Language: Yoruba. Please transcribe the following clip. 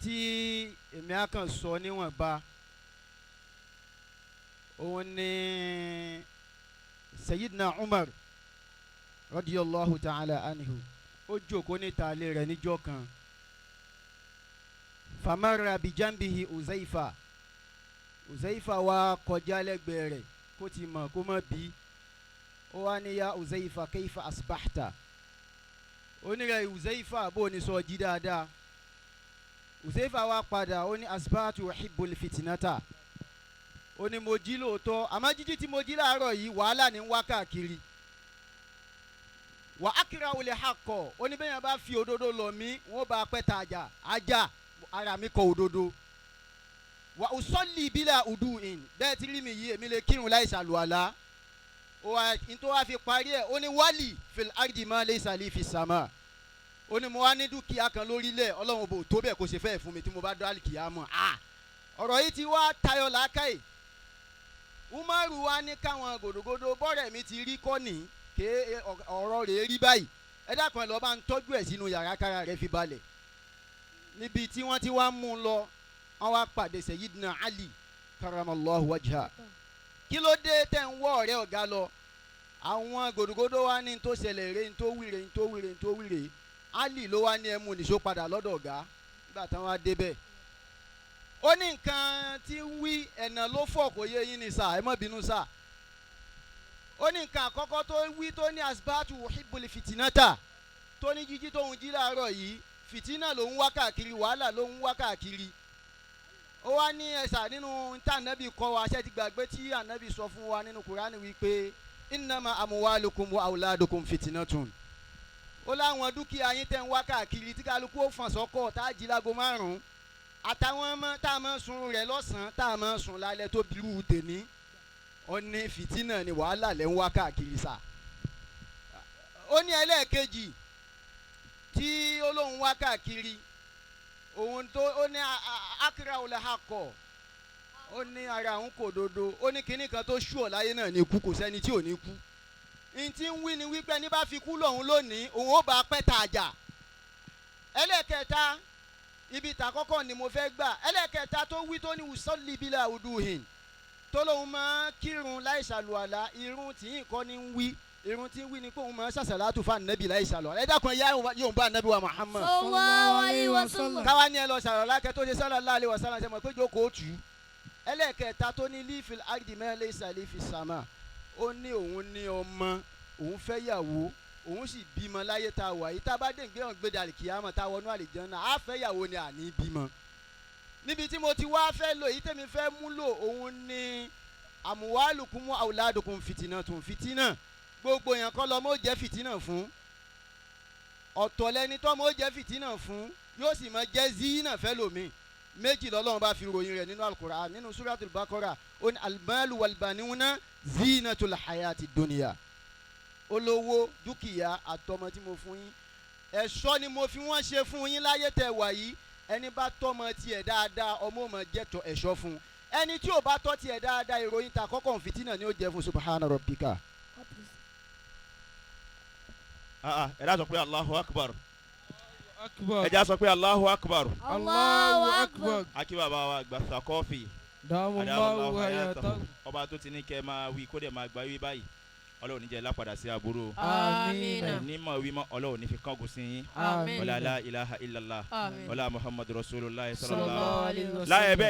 Tí èmi á kàn sọ níwọ̀nba, òun ni Sayyidina Umar radiyallahu ta'ala anhu. Ó jókòó níta ilé rẹ̀ níjọ́ kan. Famara bijambihi Uzaifa. Uzaifa wá kọjá lẹ́gbẹ̀ẹ́ rẹ̀, kó ti mọ̀ kó mọ̀ bí. Ó wá ní, "Ya Uzaifa, kayfa asbahta?" Onírẹ̀ Uzaifa, bó ni sọ jí dáadáa? Uzaifa wá padà, ó ní, "Asbahtu uhibbul fitinata." Ó ní, "Mo jí lóòótọ́, àmọ́ jíjí tí mo jí láàárọ̀ yìí, wàhálà ní ń wá káàkiri. Wà á kíra olè ha kọ̀." Ó ní, "Bẹ́ẹ̀ yẹn bá fi òdodo lọ̀ mí, wọ́n bá pẹ́ ta àjà ajá ara mi kọ òdodo. Wà usalli bila udu'in. Bẹ́ẹ̀ tí rí mi yìí, èmi lè kírun láì ṣàlùwàlá." Ó wá nítorí wá fi parí ẹ̀, ó ní, "Wali fil ardi ma laysa li fi sama." Ó ní, "Mo wá ní dúkìá kan lórílẹ̀, Ọlọ́run bò tó bẹ́ẹ̀ kó ṣe fẹ́ fún mi tí mo bá dọ́ àlìkìyámọ̀." À, ọ̀rọ̀ yìí ti wá tayọ làákàyè. Umaru wa ní káwọn gòdògòdò bọ́rẹ̀ mi ti rí kọ́ni ké ọ̀rọ̀ rẹ̀ rí báyìí. Ẹ dákun, ẹ lọ́ọ́ bá ń tọ́jú ẹ̀ sínú yàrá kára rẹ̀ fi balẹ̀. Níbi tí wọ́n ti wá mú un lọ, wọ́n wá pàdé Sayyidina Ali karamallahu wajha. "Kí ló dé tẹ̀ ń wọ́ ọ̀rẹ́ ọ̀gá lọ?" Àwọn gòdògòdò wa ní tó ṣẹlẹ̀ rè, tó wí rè, tó wí rè, tó wí rè. Ali ló wá ní ẹ mú nìṣó padà lọ́dọ̀ ọ̀gá. Nígbà táwọn á débẹ̀, ó ní nǹkan tí ń wí ẹ̀nà ló fọ̀, kò yé yín ni sà, ẹ má bínú sà. Ó ní nǹkan àkọ́kọ́ tó wí, tó ní asbatu hibbul fitinata, tó ní jíjí tóun jí láàárọ̀ yìí, fìtínà ló ń wá káàkiri, wàhálà ló ń wá káàkiri. Ó wá ní ẹ̀sà nínú tá ànábì kọ́ wa, ṣé ti gbàgbé tí ànábì sọ fún wa nínú Kùránì wípé innama amwalukum wa auladukum fitinatun? Ó láwọn dúkìá yín tẹ́ ń wá káàkiri, tí kálukú ó fọ̀n sọ́kọ̀, tá a jí láago 5, àtàwọn ọmọ tá a máa sun rẹ̀ lọ́sàn-án, tá a máa sùn lálẹ́ tó birú tèmi, ó ní fìtínà ni, wàhálà lẹ́ ń wá káàkiri sà. Ó ní ẹlẹ́ẹ̀kejì tí ó lóun wá káàkiri, òun tó ó ní akira olè ha kọ̀, ó ní ara òun kò dodo. Ó ní kinní kan tó ṣú ọ̀ láyé náà ní ikú, kò sẹ́ni tí ò ní kú. N tí ń wí ni wípé ní bá fi kú lòun lónìí, òun ó bá pẹ́ tàjà. Ẹlẹ́ẹ̀kẹta, ibi ìtàkọ́kọ́ ni mo fẹ́ gbà. Ẹlẹ́ẹ̀kẹta tó wí, tó ní usalli bila uduhin, tó lóun máa kírun láì ṣàlùwàlá. Irun tí yìí kọ́ ni ń wí. Irun tí ń wí ni pé òun máa ṣàṣàlátù fún ànábì láì ṣàlùwàlá. Ẹ dákun, ẹ yóò bá ànábì wa Muhammad. Sallallahu alayhi wa sallam. Káwá ní ẹ lọ ṣàlùwàlá kẹ tó ṣe sallallahu alaihi wasallam, ṣe mọ̀ pé jókòó tù ú. Ẹlẹ́ẹ̀kẹta tó ní lifil ardi ma laysa li fi sama, ó ní òun ní ọmọ, òun fẹ́ yàwó, òun sì bímọ láyé tá a wà yìí. Tá a bá dé ìgbéyàwó gbé kìyàmọ̀, tá a wọnú àlìjánnà, á fẹ́ yàwó ni àní bímọ. Níbi tí mo ti wá fẹ́ lò yìí, tèmi fẹ́ mú lò, òun ní amwalukum auladukum fitinatun. Fìtínà, gbogbo yẹn kọ́ lọ́mọ ó jẹ́ fìtínà fún. Ọ̀tọ̀ lẹni tọ́mọ ó jẹ́ fìtínà fún, yóò sì máa jẹ́ zina fẹ́ lómi. Méjì lọ́lọ́run bá fi ròyìn rẹ̀ nínú Al-Qur'an, nínú Suratul Baqara. Ó ní almalu walbanuna zinatul hayati dunya. Olówó, dúkìá àtọmọ tí mo fún yín, ẹ̀ṣọ́ ni mo fi wọ́n ṣe fún yín láyé tẹ́ wà yìí. Ẹni bá tọ́mọ tiẹ̀ dáadáa, ọmọ ò mọ̀ jẹ́ tọ́ ẹ̀ṣọ́ fún un. Ẹni tí ò bá tọ́ tiẹ̀ dáadáa, ìròyìn ta kọ́kọ́ fìtínà ni ó jẹ́ fún. Subhana rabbika. Ẹ dá sọ pé Allahu Akbar. Akbar. Ẹ já sọ pé Allahu Akbar. Allahu Akbar. Akí bàbá wa àgbà Sàkọ́fì. Damallahu hayatahu. Ọba tó ti ní kẹ́ máa wí kó dẹ̀ máa gba wí báyìí, Ọlọ́run ní jẹ́ lápadà sí aburú. Àmín. Ní mọ̀ wí mọ́, Ọlọ́run ní fi kángun sí yín. Àmín. Wala la ilaha illallah. Àmín. Wala Muhammadu rasulullah sallallahu Sallallahu alayhi wa láyé sallam. bẹ́ẹ̀.